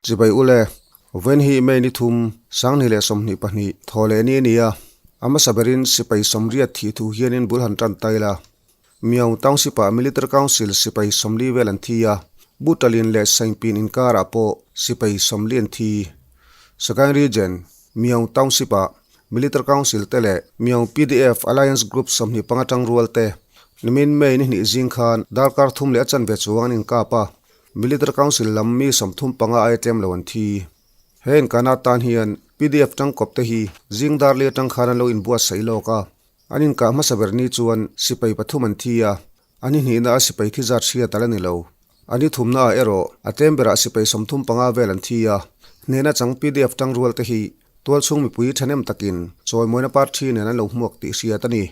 Chibai ule, Vawiin hi May ni thum, 2022, thaw leh ni a ni a. A hmasa berin sipai 80 thih thu hianin bul han tan tail a. Myaung Township-ah Military Council sipai 40 vel an thi a, Butalin leh Saingpin inkarah pawh sipai 40 an thi. Sagaing Region, Myaung Township-ah Military Council te leh Myaung pdf Alliance Group 25 tangrual te nimin May ni hnih zing khan darkar thum leh a chanve chuang an inkap a. Military Council lam mi 35 aia tlem lo an thi. He inkahna atan hian pdf tangkawp te hi zing dar li atang khan an lo inbuatsaih lawk a. An inkah hmasa ber ni chuan sipai pathum an thi a, an ihnihna a sipai thi zat hriat a la ni lo. An ithumna ah erawh a tlem berah sipai 35 vel an thi a. Hnehna chang pdf tangrual te hi tualchhung mipui thahnem takin chawimawina party nen an lo hmuak tih hriat a ni.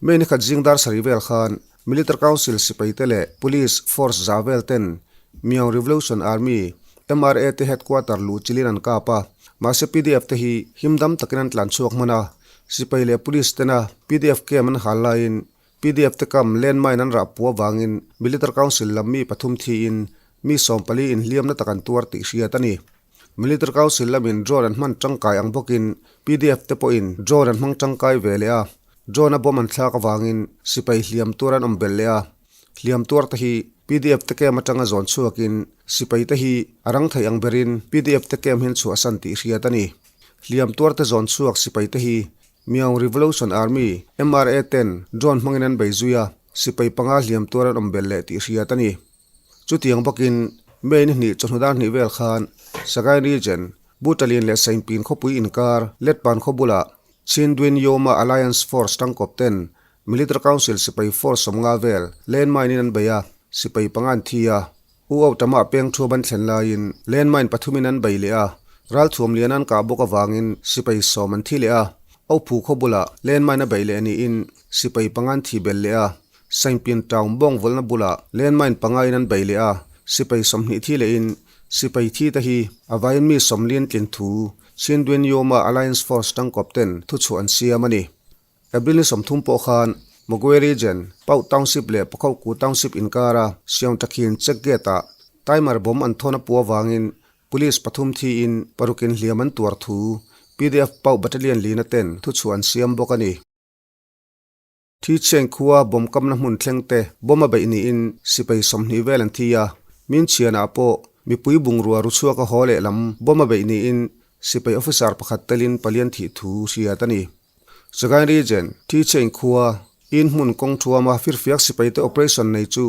May ni khat zing dar sarih vel khan Military Council sipai te leh Police Force za vel ten Myaung Revolution Army, MRA, te headquarter luh chilin an kap a, mahse pdf te hi himdam takin an tlan chhuak hman a, sipai leh Police tena pdf camp an hal laiin pdf te kam landmine an rah puah avangin Military Council lam mi pathum thiin mi 14 inhliamna tak an tuar tih hriat a ni. Military Council lamin drone an hman tangkai ang bawkin pdf te pawhin drone an hmang tangkai ve leh a, drone a bomb an thlak avangin sipai hliam tuar an awm belh leh a, hliam tuar te hi pdf te camp atanga zawn chhuakin sipai te hi a rang theih ang berin pdf te camp hian chhuahsan tih hriat a ni. Hliam tuar te zawn chhuak sipai te hi Myaung Revolution Army, MRA, ten drone hmangin an bei zui a, sipai panga hliam tuar an awm belh leh tih hriat a ni. Chutiang bawkin May ni hnih chawhnu dar hnih vel khan Sagaing Region, Butalin leh Saingpin khawpui inkar Letpan khaw bulah Chindwin Yoma Alliance Force tangkawp ten Military Council sipai force 50 vel landmine in an bei a, sipai panga an thi a. U Au Tama peng thuam an thlen laiin landmine pathumin an bei leh a, ralthuam lian an kah bawk avangin sipai 10 an thi leh a. Au Phu khaw bulah landmine a bei leh niin sipai panga an thi belh leh a. Saingpin town bawng vawlhna bulah landmine panga in an bei leh a, sipai 20 thi lehin sipai thi te hi a vaiin mi 40 an tlin thu Chindwin Yoma Alliance Force tangkawp ten thuchhuah an siam a ni. April ni 30 pawh khan Magwe Region, Pau Township leh Pakhoku Township inkara Siangthakhin check gate ah timer bomb an thawn a pu avangin Police pathum thiin parukin hliam an tuar thu pdf Pau Battalion lina ten thuchhuah an siam bawk a ni. Thi cheng khua bomb kamna hmun thleng te bomb a beih niin sipai 20 vel an thi a, min chhianah pawh mipui bungrua ru chhuak a haw leh lam bomb a beih niin sipai officer pakhat telin palian thih thu hriat a ni. Sagaing Region, Thi cheng khua, in hmun kawng thuama firfiak sipai te operation nei chu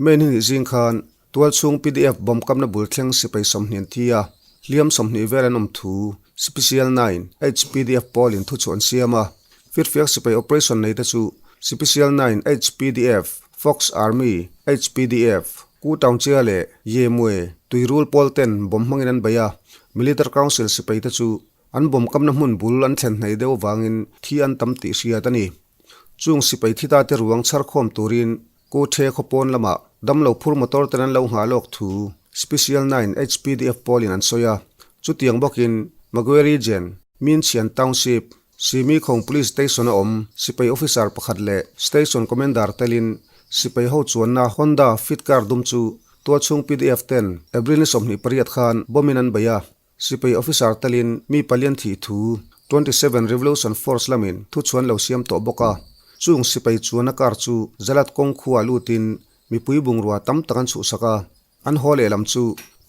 May ni hnih zing khan tualchhung pdf bomb kamna bul thleng sipai 20 an thi a, hliam 20 vel an awm thu Special 9 HPDF pawlin thu chu an siam a. Firfiak sipai operation nei te chu Special 9 HPDF, Fox Army, HPDF, Ku Taungchia leh Ye Mwe tuirul pawl ten bomb hmangin an bei a, Military Council sipai te chu an bomb kamna hmun bul an thlen hnaih deuh avangin thi an tam tih hriat a ni. Chung sipai thi ta te ruang chhar khawm turin Ku The khawpawn lamah damlo phur motor ten an lo nghah lawk thu Special 9 HPDF pawlin an sawi a. Chutiang bawkin Magwe Region, Minchhian Township, Simi Khawng Police Station a awm sipai officer pakhat leh Station Commander telin sipai ho chuanna Honda Fit car dum chu tualchhung pdf ten April ni 28 khan bomb in an bei a. Sipai officer telin mi palian thih thu 27 Revolution Force lamin thu chuan lo siam tawh bawk a. Chung sipai chuan a car chu Zalat kawng khuaa lutin mipui bungrua tam tak an chhuhsak a. An haw lehlam chu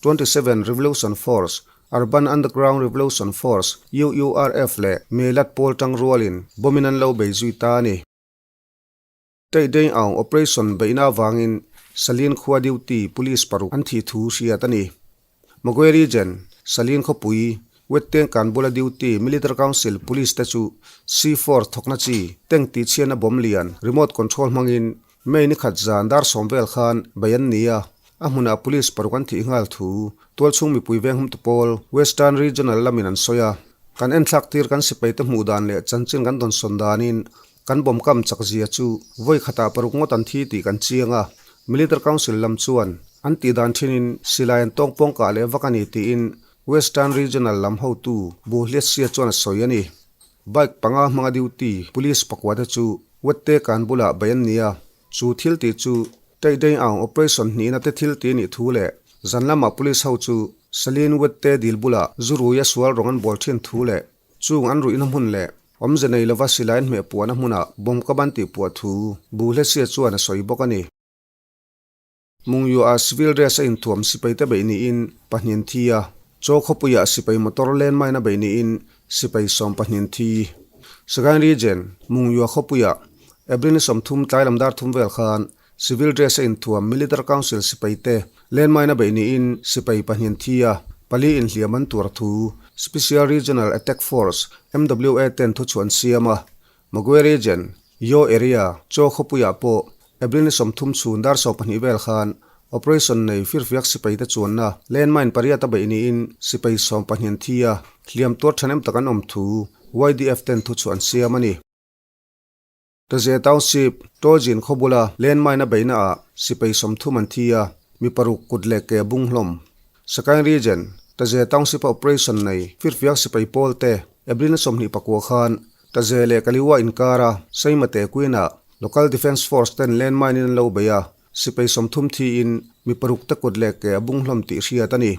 27 Revolution Force, Urban Underground Revolution Force, UURF, leh Melat pawl tang rualin bomb in an lo bei zui ta a ni. Teideng Aung operation beihna avangin Salin khua duty police paruk an thih thu hriat a ni. Magwe Region, Salin khawpui, Wetteng kan bula duty Military Council police te chu C4 thawkna chi tank tih chhiatna bomb lian remote control hmangin May ni khat zan dar 10 vel khan bei an ni a, a hmunah police paruk an thih nghal thu tualchhung mipui veng humtu pawl Western Regional lamin an sawi a. Kan enthlak tir kan sipai te hmuh dan leh chanchin kan dawnsawn danin kan bomb kam chak zia chu vawi khatah paruk ngawt an thi tih kan chiang a, Military Council lam chuan an tih dan thinin silai an tawng pawng kah leh vak a ni tiin Western Regional lam hotu Bu Hliatsia chuan a sawi a ni. Bike panga hmanga duty police pakua te chu Wette kan bulah bei an ni a, chu thil tih chu Teideng Aung operation hnihna te thil tih nih thu leh zan lamah police ho chu. Salin Wette dil bulah zu ruia sual rawng an bawl thin thu leh chung an ruihna hmun leh awmze nei lova silai an hmeh puahna hmunah bomb ka ban tih puah thu Buhlesia chuan a sawi bawk a ni. Mungyuah civil dress a inthuam sipai te beih niin pahnin thi a, Chaw khawpuiah sipai motor landmine a beih niin sipai 12 thi. Sagaing Region, Mungyuah khawpuiah April ni 30 tlai lam dar thum vel khan civil dress a inthuam Military Council sipai te landmine a beih niin sipai pahnin thi a, pali inhliam an tuar thu Special Regional Attack Force, MWA ten thuchhuah an siam a. Magwe Region, Yaw Area, Chaw khawpuiah pawh April ni 30 chhun dar 12 vel khan Operation nei firfiak sipai te chuanna landmine pariat a beih niin sipai 12 an thi a, hliam tuar thahnem tak an awm thu YDF ten thuchhuah an siam a ni. Taze Township, Tojin khaw bula landmine a beihna ah sipai 30 an thi a, mi paruk kut leh ke a bung hlawm. Sagaing Region, Taze Township a operation nei firfiak sipai pawl te April ni 29 khan Taze leh Kaliwa inkara Saimate Queen-ah Local Defence Force ten landmine in an lo bei a, sipai 30 thiin mi paruk te kut leh ke a bung hlawm tih hriat a ni.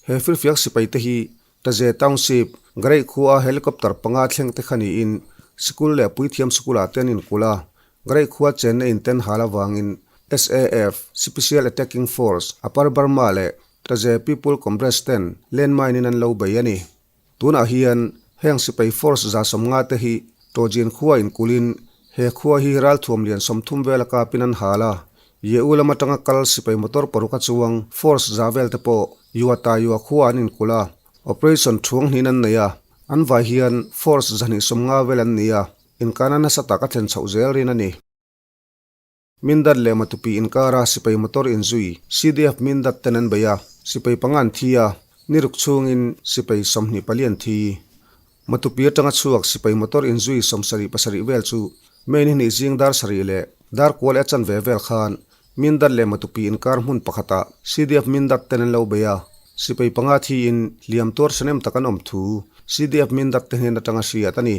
He firfiak sipai te hi Taze Township, Gareih khua a helicopter panga thleng te kha niin sikul leh puithiam sikulah te an inkulh a, Gareih khua chenna in ten hal avangin SAF, Special Attacking Force, Upper Burma leh Taze People Congress ten landmine in an lo bei a ni. Tunah hian heng sipai force 150 te hi Tojin khua inkulhin he khua hi ralthuam lian 30 vel a kapin an hal a, Ye-u lam atanga kal sipai motor paruk a chuang force za vel te pawh Yuata Yua khua an inkulh a, operation thuang hnin an nei a, an vai hian force 250 vel an ni a, inkana nasa tak a thlen chhoh zel rin a ni. Mindat leh Matupi inkara sipai motor inzui CDF Mindat ten an bei a, sipai panga an thi a, ni ruk chhungin sipai 24 an thi. Matupi atanga chhuak sipai motor inzui 77 vel chu May ni hnih zing dar sarih leh dar kual e chanve vel khan Mindat leh Matupi inkar hmun pakhatah CDF Mindat ten an lo bei a, sipai panga thiin hliam tuar thahnem tak an awm thu CDF Mindat te hnen atanga hriat a ni.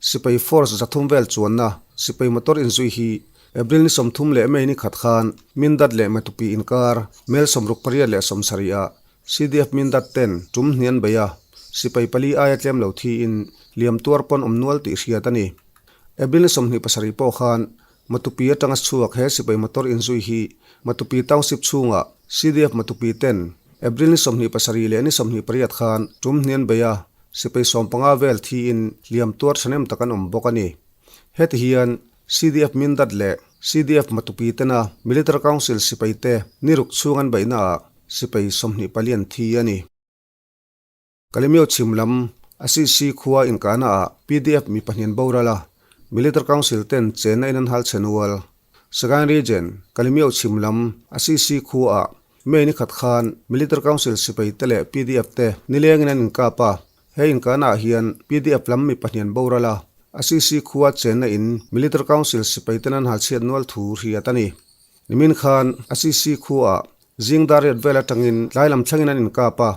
Sipai Force 300 vel chuanna sipai motor inzui hi April ni 30 leh May ni khat khan Mindat leh Matupi inkar mel 68 leh 70 ah CDF Mindat ten tum hnih an bei a, sipai pali aia tlem lo thiin liam tuar pawn awm nual tih hriat a ni. April ni 27 pawh khan Matupi atanga chhuak he sipai motor inzui hi Matupi Township chhungah CDF Matupi ten April ni 27 leh ni 28 khan tum hnih an bei a, sipai 15 vel thiin hliam tuar thahnem tak an awm bawk a ni. Heti hian CDF Mindat leh CDF Matupi tena Military Council sipai te ni ruk chhung an beihnaah sipai 24 an thi a ni. Kalemyo chhim lam Assisi khua inkahna ah PDF mi pahnih an boral a, Military Council ten chenna in an hal chhe nual. Sagaing Region, Kalemyo chhim lam Assisi khua ah May ni khat khan Military Council sipai te leh PDF te nilengin an inkap a, he inkahna ah hian PDF lam mi pahnih an boral a, Assisi khua chenna in Military Council sipai ten an hal chhiat nual thu hriat a ni. Nimin khan Assisi khua ah Zing dar riat vel atangin tlai lam thlengin an inkap a,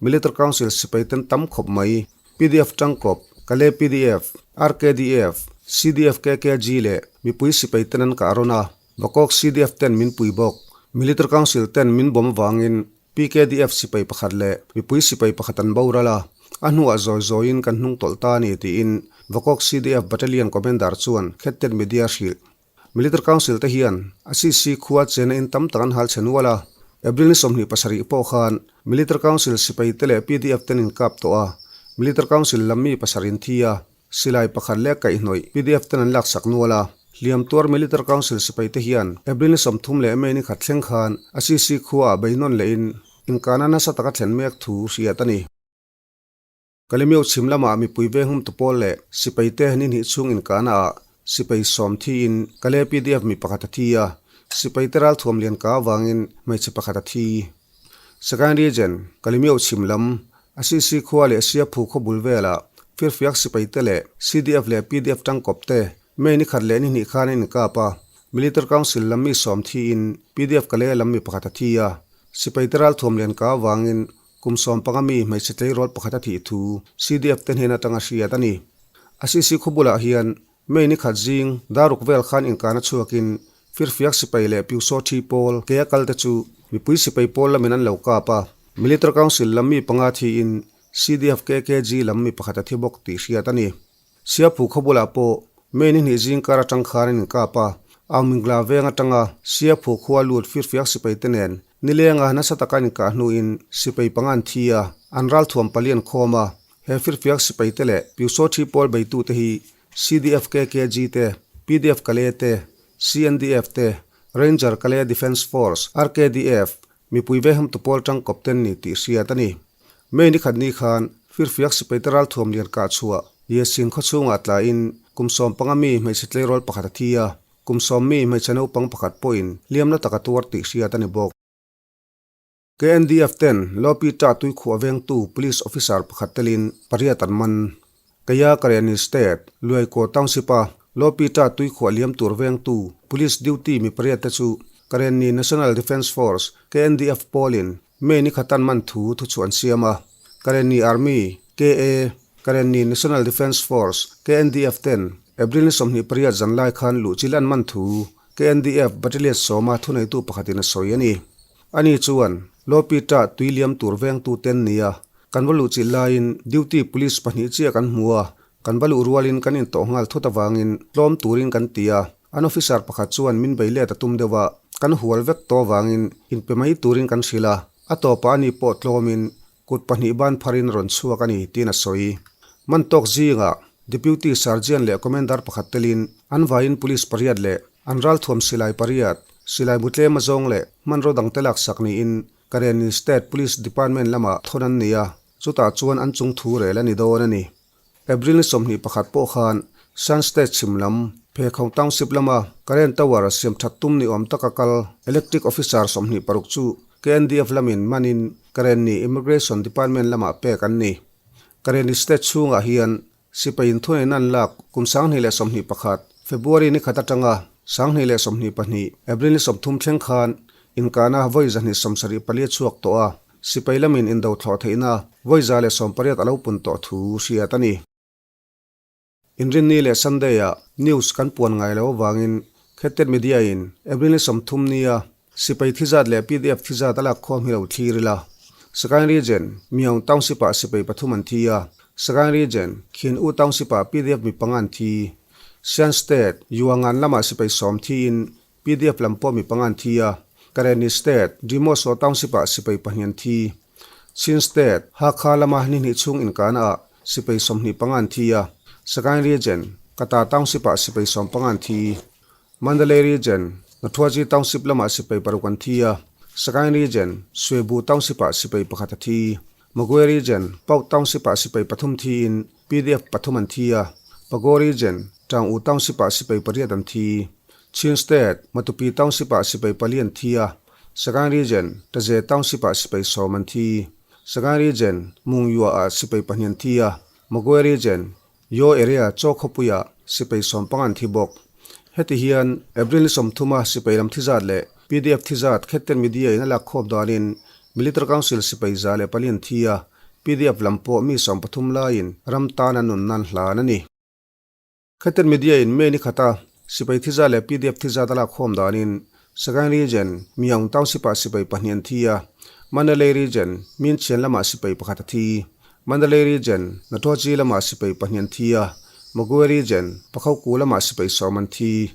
Military Council sipai ten tam khawp mai. PDF tangkawp, Kale PDF, RKDF, CDF KKG leh mipui sipai ten an kah rawn a, Vakawk CDF ten min pui bawk. Military Council ten min bawm avangin PKDF sipai pakhat leh mipui sipai pakhat an boral a, a hnuah zawi zawiin kan hnung tawlh ta a ni tiin Vakawk CDF Battalion Commander chuan Khettet Media hrilh. Military Council te hian Assisi khua chena in tam tak an hal chhe nual a, April ni 27 pawh khan Military Council sipai te leh PDF ten inkap tawh a, Military Council lam mi pasarih an thi a, silai pakhat leh kaihhnawih PDF ten an laksak nual a, hliam tuar Military Council sipai te hian April ni 30 leh May ni khat thleng khan Assisi khua ah beihnawn lehin inkahna nasa taka thlen mek thu hriat a ni. Kalemyo chhim lamah mipui venghum tu pawl leh sipai te ni hnih chhung inkahna ah sipai 10 thiin Kale PDF mi pakhat a thi a, sipai te ralthuam lian ka avangin hmeichhe pakhat a thi. Sagaing Region, Kalemyo chhim lam, Assisi khua leh Siaphu khaw bul velah firfiak sipai te leh CDF leh PDF tangkawp te May ni khat leh ni hnih khan an inkap a, Military Council lam mi 10 thiin PDF Kale lam mi pakhat a thi a, sipai te ralthuam lian ka avangin Kum 15 mi hmeichhe tleirawl pakhat a thih thu CDF te hnen atanga hriat a ni. Assisi khaw bulah hian May ni khat zing daruk vel khan inkahna chhuakin firfiak sipai leh Pyusawthi pawl ke a kal te chu mipui sipai pawl lamin an lo kap a. Military Council lam mi panga thiin CDF KKG lam mi pakhat a thi bawk tih hriat a ni. Siaphu khaw bulah pawh May ni hnih zing kar atang khan an inkap a, Aumingla veng atanga Siaphu khua lut firfiak sipai te nen nilenga nasa taka an inkah hnuin sipai panga an thi a, an ralthuam pali an khawm a. He firfiak sipai te leh Pyusawthi pawl beitute hi CDF KKG te, PDF Kale te, CNDF te, Ranger Kale Defence Force, RKDF, Mipui veham tu pawl tangkawp ten ni tih hriat a ni. May ni khat ni khan firfiak sipaite ralthuam lian kah chhuah Yesin khaw chhungah tlaiin kum 15 mi hmeichhe tleirawl pakhat a thi a, kum 10 mi hmeichhe naupang pakhat pawhin hliamna tak a tuar tih hriat a ni bawk. KNDF ten Lopi Ta tuikhuah vengtu Police Officer pakhat telin pariat an man. Kaya Karenni State, Luaikaw Township-a Lopi Ta tuikhuah liam tur vengtu Police duty mi pariat te chu Karenni National Defence Force, KNDF, pawlin May ni khatan man thu thu chu an siam a. Karenni Army, KA, Karenni National Defence Force, KNDF, ten April ni 28 zanlai khan luhchilh an man thu KNDF Battalion sawma thuneitu pakhatin a sawi a ni. Ani chuan, Lopi Ta tui liam tur vengtu ten nia kan va luhchilh laiin duty police pahnih chiah kan hmu a, kan va luh rualin kan intawh nghal thut avangin tlawm turin kan ti a, an officer pakhat chuan min bei let a tum deuh a, kan hual vek tawh avangin inpe mai turin kan hrilh a, a tawpah ani pawh tlawmin kut pahnih ban pharin rawn chhuak a ni tiin a sawi. Man tawk zingah Deputy Sergeant leh Commander pakhat telin an vaiin Police pariat leh an ralthuam silai pariat, silai mutlem azawng leh hmanraw dangte laksak niin Karenni State Police Department lamah thawn an ni a, chutah chuan an chung thu rel a ni dawn a ni. April ni 21 pawh khan Shan State chhim lam, Phekhawng Township lama Karen Tower siam that tum ni awm taka kal Electric Officer 26 chu KNDF lamin manin Karenni Immigration Department lamah pek an ni. Karenni State chhungah hian Sipai inthunei nan lak kum 2021 February ni khat atanga 2022 April ni 30 thleng khan inkahna vawi 274 a chhuak tawh a, sipai lamin indo thlawh theihna vawi 180 a lo pun tawh thu hriat a ni. Inrinni leh Sunday-ah news kan puan ngai lo avangin Khettet Media-in April ni 30 nia Sipai thi zat leh PDF thi zat a lak khawm hi lo thlir ila. Sagaing Region, Myaung Township-ah sipai pathum an thi a, Sagaing Region, Khin U Township-ah PDF mi panga an thi. Shan State, Yuangan lamah sipai 10 thiin PDF lam pawh mi panga an thi a, Karenni State, Demoso Township-ah sipai pahnih an thi. Chin State, Hakha lama ni hnih chhung inkahnaah sipai 25 an thi a, Sagaing Region, Kata Township-ah sipai 15 an thi. Mandalay Region, Nathuaji Township lamah sipai paruk an thi a, Sagaing Region, Swebu Township-ah sipai pakhat a thi. Magwe Region, Pauk Township-ah sipai pathum thiin PDF pathum an thi a, Pago Region, Taung-U Township-ah sipai pariat an thi. Chin State, Matupi Township-ah sipai pali an thi a, Sagaing Region, Taze Township-ah sipai 10 an thi. Sagaing Region, Mungyua-ah sipai pahnih an thi a, Magwe Region, Yaw area chaw khawpuiah sipai 15 an thi bawk. Heti hian April ni 30 a sipai lam thi zat leh PDF thi zat Khetten Media in a lak khawp danin Military Council sipai 104 an thi a, PDF lam pawh mi 13 laiin ram tan an nun nan hlan a ni. Khetten Media in May ni khata sipai thi zat leh PDF thi zat a lak khawm danin Sagaing Region, Myaung Township-ah sipai pahnih an thi a, Mandalay Region, Myinchian lamah sipai pakhat a thi. Mandalay Region, Nathuachi lamah sipai pahnih an thi a, Magwe Region, Pakhoku lamah sipai 10 an thi.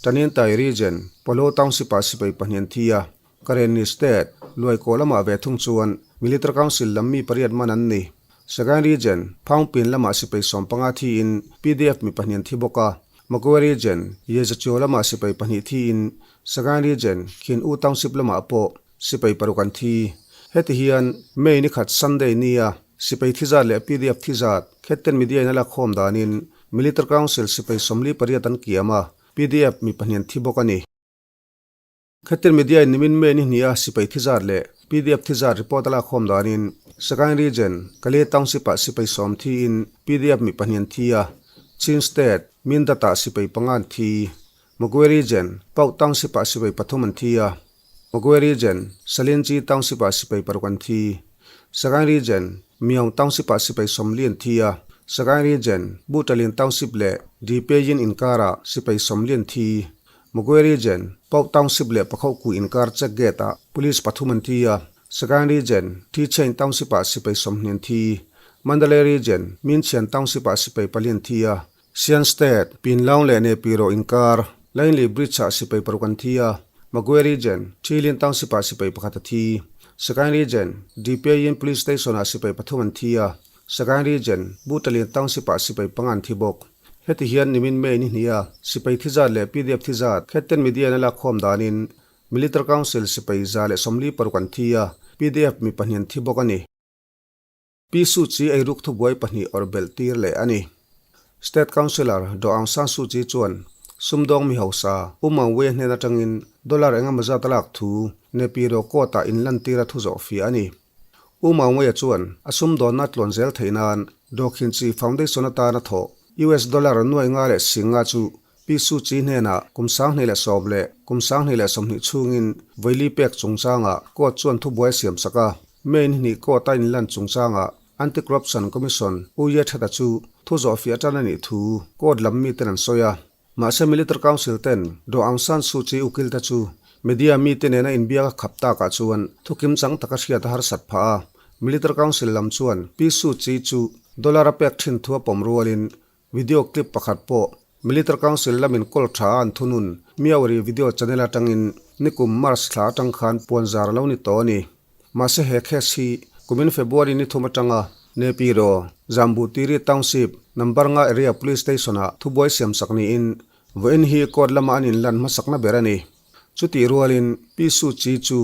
Tanintharyi Region, Polo Township-ah sipai pahnih an thi a, Karenni State, Luaikaw lamah ve thung chuan Military Council lam mi pariat man an ni. Sagaing Region, Phaungpin lamah sipai 15 thiin PDF mi pahnih an thi bawk a, Magwe Region, Yezachiaw lamah sipai pahnih thiin Sagaing Region, Khin U Township lamah pawh sipai paruk an thi. Heti hian May ni khat Sunday nia sipai thi zat leh PDF thi zat Khetten Media in a lak khawm danin Military Council sipai 48 an kiam a, PDF mi pahnih an thi bawk a ni. Khetten Media in nimin May ni hnih a sipai thi zat leh PDF thi zat report a lak khawm danin Sagaing Region, Kalay Township ah sipai 10 thiin PDF mi pahnih an thi a, Chin State, Mindat ah sipai panga an thi. Magwe Region, Pauk Township ah sipai pathum an thi a, Magwe Region, Salinchi Township ah sipai paruk an thi. Sagaing Region, Myaung Township ah sipai 40 an thi a, Sagaing Region, Butalin Township leh Dipejin inkarah sipai 40 an thi. Magwe Region, Pauk Township leh Pakhoku inkar check gate ah police pathum an thi a, Sagaing Region, Thichain Township-ah sipai 20 an thi. Mandalay Region, Minchian Township-ah sipai pali an thi a. Shan State, Pinlaung leh Nepiro inkar, Lainli Bridge-ah sipai paruk an thi a. Magwe Region, Thilin Township-ah sipai pakhat a thi. Sagaing Region, Dpyin Police Station-ah sipai pathum an thi a. Sagaing Region, Butalin Township-ah sipai panga an thi bawk. Heti hian nimin May ni hnih a, sipai thi zat leh pdf thi zat khetten media in a lakkhawm danin Military Council sipai 146 an thi a, pdf mi pahnih an thi bawk a ni. Pi Suu Kyi eiruk thubuai pahnih awrh belh tir leh a ni. State Councillor Daw Aung San Suu Kyi chuan sumdawng mi hausa U Maung Wei hnen atangin dollar engemaw zat a lak thu Naypyidaw court-ah inlantir a thu zawh fiah a ni. U Maungweia chuan a sumdawnna tluan zel theih nan Dawkhinchi Foundation atana thawh US dollar nuai nga leh sing nga chu Pi Suu Kyi hnenah kum 2010 leh kum 2020 chhungin vawi pek chungchangah court chuan thubuai a siam sak a. May ni hnih court a inlan chungchangah Anti-Corruption Commission U Ye Thata chu thu zawhfiah tan a nih thu court lam miten an sawi a. Mahse Military Council ten Daw Aung San Suu Kyi ukil te chu media mite nena inbiak a khap takah chuan thu kimchang taka hriat a harsat phah a. Military Council lam chuan Pi Suu Kyi chu dollar a pek thin thu a pawm rualin video clip pakhat pawh Military Council lamin kawl tha a an thunun Myawaddy video channel atangin nikum March thla atang khan puanzar a lo ni tawh a ni. Mahse he case hi kumin February ni thum atanga Nepiro, Zambutiri Township, Number nga Area Police Station-ah thubuai siamsak niin vawiin hi court lama an inlan hmasakna ber a ni. Chutih rualin Pi Suu Kyi chu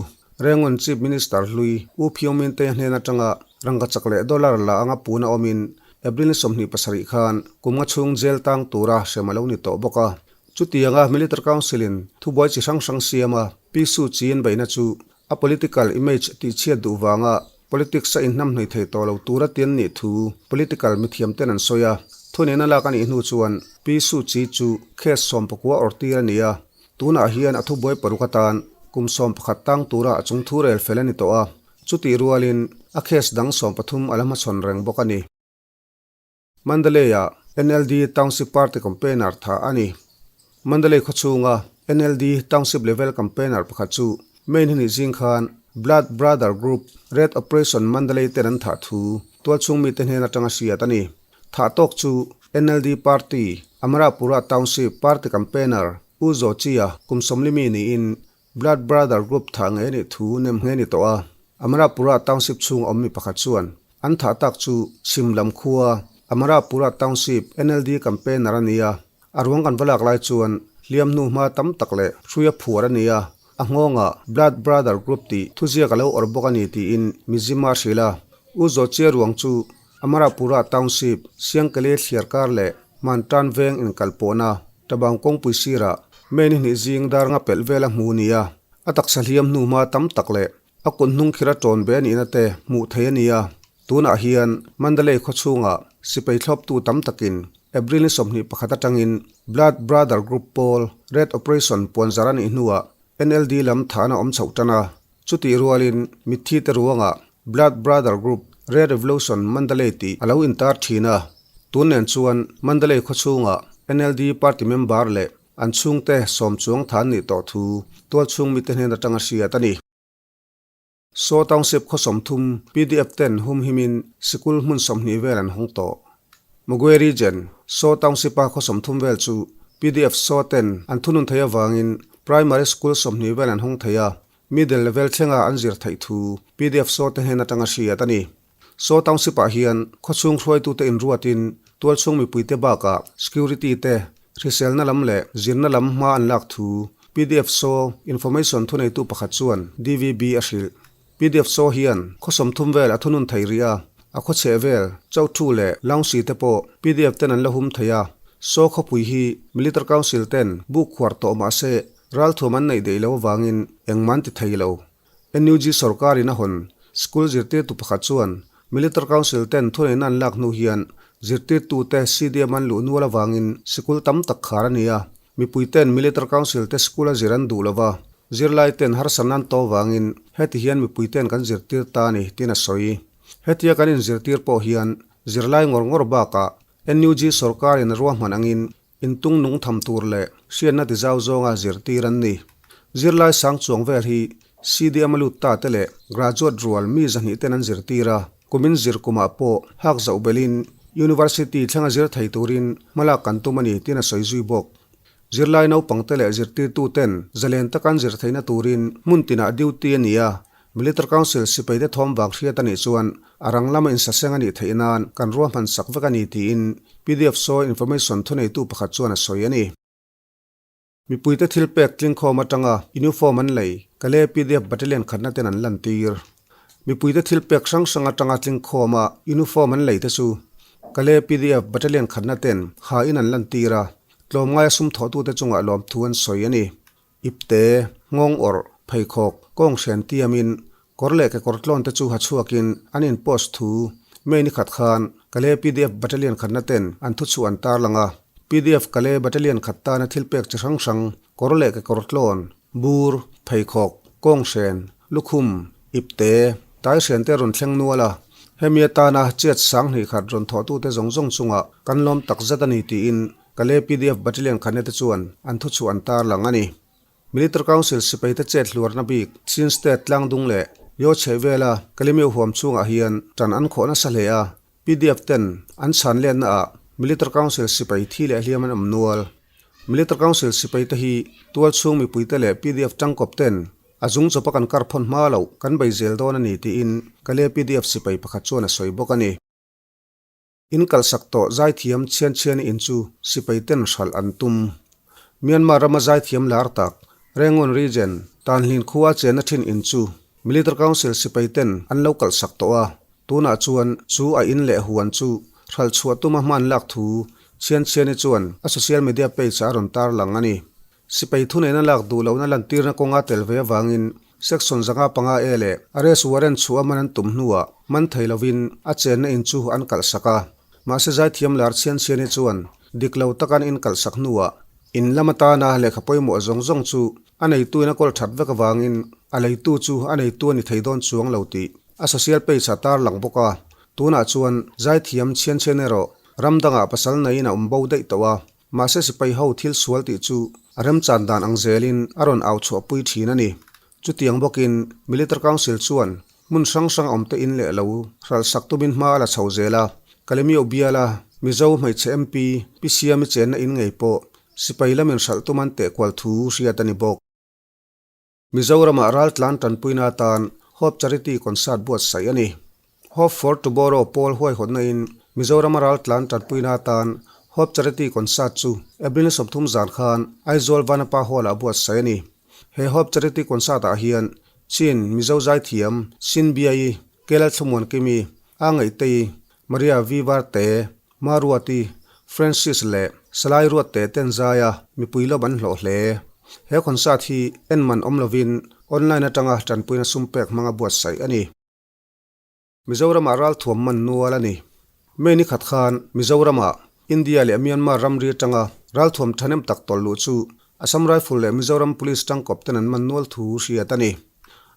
Rangoon Chief Minister hlui U Phyo Min Tei hnen atanga rangkachak leh dollar la anga puna awmin April ni 27 khan kum nga chhung jail tang tura hrem a lo ni tawh bawk a. Chutianga Military Council-in thubuai chi hrang hrang siama Pi Suu Kyi an beihna chu A political image tihchhiat duh vanga politics a inhnamhnawih thei tawh lo tura tian nih thu political mithiam ten an sawi a. Thunena lak a nih hnu chuan Pi Suu Kyi chu case 19 awrh tir a ni a. Tunah hian a thubuai paruk atan kum 11 tang tura a chung thu rel fel a ni tawh a. Chutih rualin a case dang 13 a la hmachhawn reng bawk a ni. Mandalay-ah NLD Township Party Campaigner tha a ni. Mandalay khawchhunga NLD Township Level Campaigner pakhat chu May ni hnih zing khan Blood Brother Group Red Operation Mandalay ten an thah thu tualchhung mite hnen atanga hriat a ni. Thah tawk chu NLD Party Amarapura Township Party Campaigner U Zaw Chia kum 40 mi niin Blood Brother Group thah ngei a nih thu nem nghe ni tawh a, Amarapura Township chhung awm mi pakhat chuan an thah tak chu chhim lam khua Amarapura Township NLD campaigner a ni a, a ruang kan va lak lai chuan hliam hnu hma tam tak leh hrui a phuar a ni a, a nghawngah Blood Brother Group tih thuziak a lo awrh bawk a ni tiin Mizzima a hrilh a. U Zawchia ruang chu Amarapura Township Siangkeli thliarkar leh Mantan veng inkalpawhna Tabang kawngpui sirah May ni hnih zing dar nga pelh vel a hmu nia, a taksa hliam hnu hma tam tak leh a kut hnung khir a tawn ve a nihna te hmuh theih a ni a. Tunah hian Mandalay khaw chhungah sipai thlawptu tam takin April ni 21 atangin Blood Brother Group pawl Red Operation puanzar a nih hnuah NLD lam thahna awm chhoh tan a. Chutih rualin mitthi te ruangah Blood Brother Group Red Revolution Mandalay tih a lo intar thin a. Tun nen chuan Mandalay khaw chhungah NLD party member leh an chhungte sawm chuang than nih tawh thu tualchhung mite hnen atanga hriat a ni. Saw Township khaw 30 PDF ten humhimin sikul hmun 20 vel an hawng tawh. Magwe Region, Saw Township-a khaw 30 vel chu PDF Saw ten an thunun theih avangin Primary School 20 vel an hawng thei a, Middle level thlenga an zir theih thu PDF Saw te hnen atanga hriat a ni. Saw Township-ah hian khawchhung hruaitute inruatin tualchhung mipuite bakah security te, hriselna lam leh zirna lam hma an lak thu PDF Saw information thuneitu pakhat chuan DVB a hrilh. PDF Saw hian khaw 30 vel a thunun thei rih a, a khaw chheh vel, Chauhthu leh Laungsi te pawh PDF ten an la hum thei a. Saw khawpui hi Military Council ten buk khuar tawh mahse ralthuam an neih deih lo avangin engmah an ti thei lo. NUG sorkarin a hawn school zirtirtu pakhat chuan Military Council ten thuneihna an lak hnu hian zirtirtute CDM an luh nual avangin sikul tam tak khar a ni a, mipui ten Military Council te school a zir an duh lova, zirlai ten harsatna an tawh avangin heti hian mipui ten kan zirtir ta a ni tiin a sawi. Hetia kan inzirtir pawh hian zirlai ngawr ngawr bakah NUG sorkarin a ruahman angin Intung nung tham tur leh hriatna ti zau zawnga zirtir an ni. Zirlai sang chuang vel hi CDM a lut ta te leh graduate rual mi 200 ten an zirtir a, kumin zir kumah pawh hak zoh belhin University thlenga zir thei turin hmalak kan tum a ni tiin a sawi zui bawk. Zirlai naupangte leh zirtirtuten zalen taka an zir theihna turin hmun tinah duty a ni a, Military Council sipaite thawm vang hriat a nih chuan a rang lama insaseng a nih theih nan kan ruahman sak vek a ni tiin pdf sawi information thuneitu pakhat chuan a sawi a ni. Mipuite thil pek tlingkhawm atanga uniform an lei Kale pdf Battalion khatna ten an lantir. Mipuite thil pek hrang hrang atanga tlingkhawma uniform an lei te chu Kale pdf Battalion khatna ten ha in an lantir a, tlawmngaia sum thawhtute chungah lawmthu an sawi a ni. Ipte, nghawng awrh, pheikhawk, kawng hren tiamin kawr leh kekawr tlawn te chu ha chhuakin an in post thu May ni khat khan Kale pdf Battalion khatna ten an thu chhuah an tarlang a. Pdf Kale Battalion khat tana thil pek chi hrang hrang kawr leh kekawr tlawn, bur, pheikhawk, kawng hren, lukhum, ipte, tai hren te rawn thleng nual a. Hemi atana chet 2000 rawn thawhtute zawng zawng chungah kan lawm takzet a ni tiin Kale pdf Battalion khatna te chuan an thu chhuah an tarlang a ni. Military Council sipaite chet hluarna bik Chin State tlangdung leh Yaw chheh vela Kalymyo huam chhungah hian tan an khawh nasa hle a, pdf ten an chhan lenna ah Military Council sipai thi leh hliam an awm nual. Military Council sipaite hi tual chhung mipuite leh pdf tangkawp ten a zung chawpa kan kar phawn hma loh kan bei zel dawn a ni tiin Kale pdf sipai pakhat chuan a sawi bawk a ni. In kalsak tawh zaithiam chhian chhian in chu sipai ten hralh an tum. Myanmar rama zaithiam lar tak, Rangoon Region, Tanhlin khua chenna thin in chu Military Council sipai ten an lo kalhsak tawh a, tunah chuan chu a in leh huan chu hralh chhuah tuma hman lak thu chhian chhiani chuan a social media page ah a rawn tarlang a ni. Sipai thuneihna lak duh lohna lantirna kawnga tel ve avangin Section 505 A leh arrest warrant chhuah man an tum hnuah man thei lovin a chenna in chu an kalhsak a. Mahse zaithiam lar chhian chhiani chuan dik lo taka an inkalhsak hnuah in lam atana lehkha pawimawh zawng zawng chu a neituin a kawl that vek avangin a leitu chu a neitu a ni thei dawn chuang lo tih a social page ah tarlang bawk a. Tunah chuan zaithiam chhian chhian erawh ram dangah pasal neiin a awm bo daih tawh a. Mahse sipai ho thil sual tih chu a remchan dan ang zelin a rawn au chhuahpui thin a ni. Chutiang bawkin Military Council chuan hmun hrang hrang awmte in leh lo hralhsak tumin hma a la chho zel a. Kalemyo biala Mizo hmeichhe MP Pi Siami chenna in ngei pawh sipai lamin hralh tum an tehkual thu hriat a ni bawk. Mizoramah raltlan tanpuina atan Hope Charity Concert buatsaih a ni. Hope for Tomorrow pawl huaihawtna in Mizorama raltlan tanpuina atan Hope Charity Concert chu April 30 zan khan Aizawl Vanapa Hall-ah buatsaih a ni. He Hope Charity Concert-ah hian Chin, Mizo Zaithiam, Sin Biai, Kelal Thlumuan Kimi, A Ngaihtei, Maria V Varte, Maruati, Francis leh Salai Ruatte ten zaia mipui lawm an hlawh hle. He concert hi en man awm lovin online atanga tanpuina sum pek hmanga buatsaih a ni. Mizoramah ralthuam man nual a ni. May ni khat khan Mizoramah India leh Myanmar ramri atanga ralthuam thahnem tak tawlh luh chu Assam Rifle leh Mizoram Police tangkawp ten an man nual thu hriat a ni.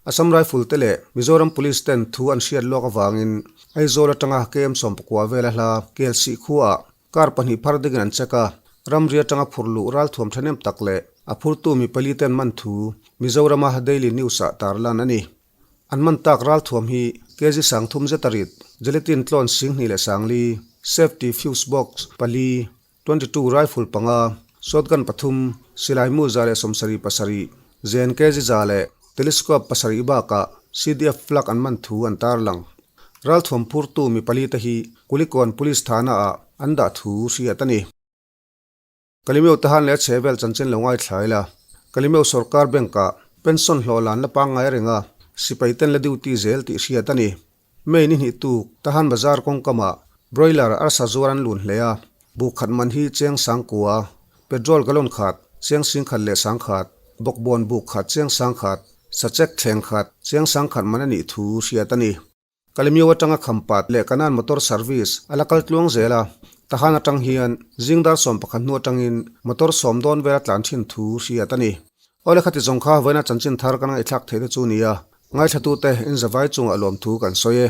Assam Rifle te leh Mizoram Police ten thu an hriat lawk avangin Aizawl atanga KM 19 vela hla Kelsih khuaah kar pahnih phar dingin an check a, ramri atanga phur luh ralthuam thahnem tak leh a phurtu mi pali ten man thu Mizorama Daily News ah tarlan a ni. An man tak ralthuam hi kg 30 zet a rit, gelatin tlawn 2040, safety fuse box pali, 22 rifle panga, shotgun pathum, silai mu 177, zen kg za leh telescope pasarih bakah CDF flag an man thu an tarlang. Ralthuam phurtu mi pali te hi Kulikawn Police thana ah an dah thu hriat a ni. Kalimeu Tahan leh a chhe vel chanchin lo ngaithla ila, Kalimeu Sorkar Bank ah pension hlawh lan la pangngai reng a, sipai ten la duty zel tih hriat a ni. May ni hnih tuk Tahan Bazar kawngkamah broiler arsa zuar an lun hle a, buk khat man hi cheng 9000, petrol gallon khat cheng 10,100, bawkbawn buk khat cheng 1000, sachek thleng khat cheng 1000 man a nih thu hriat a ni. Kalemyo atanga Khampat leh Kanan motor service a la kal tluang zel a, Tahan atang hian zing dar 11 hnu atangin motor sawm dawn vel a tlan thin thu hriat a ni. Awle khati zawng kha vawiina chanchin thar kan ngaihthlak theih te chu nia, ngaithlatute in zavai chungah lawmthu kan sawi e.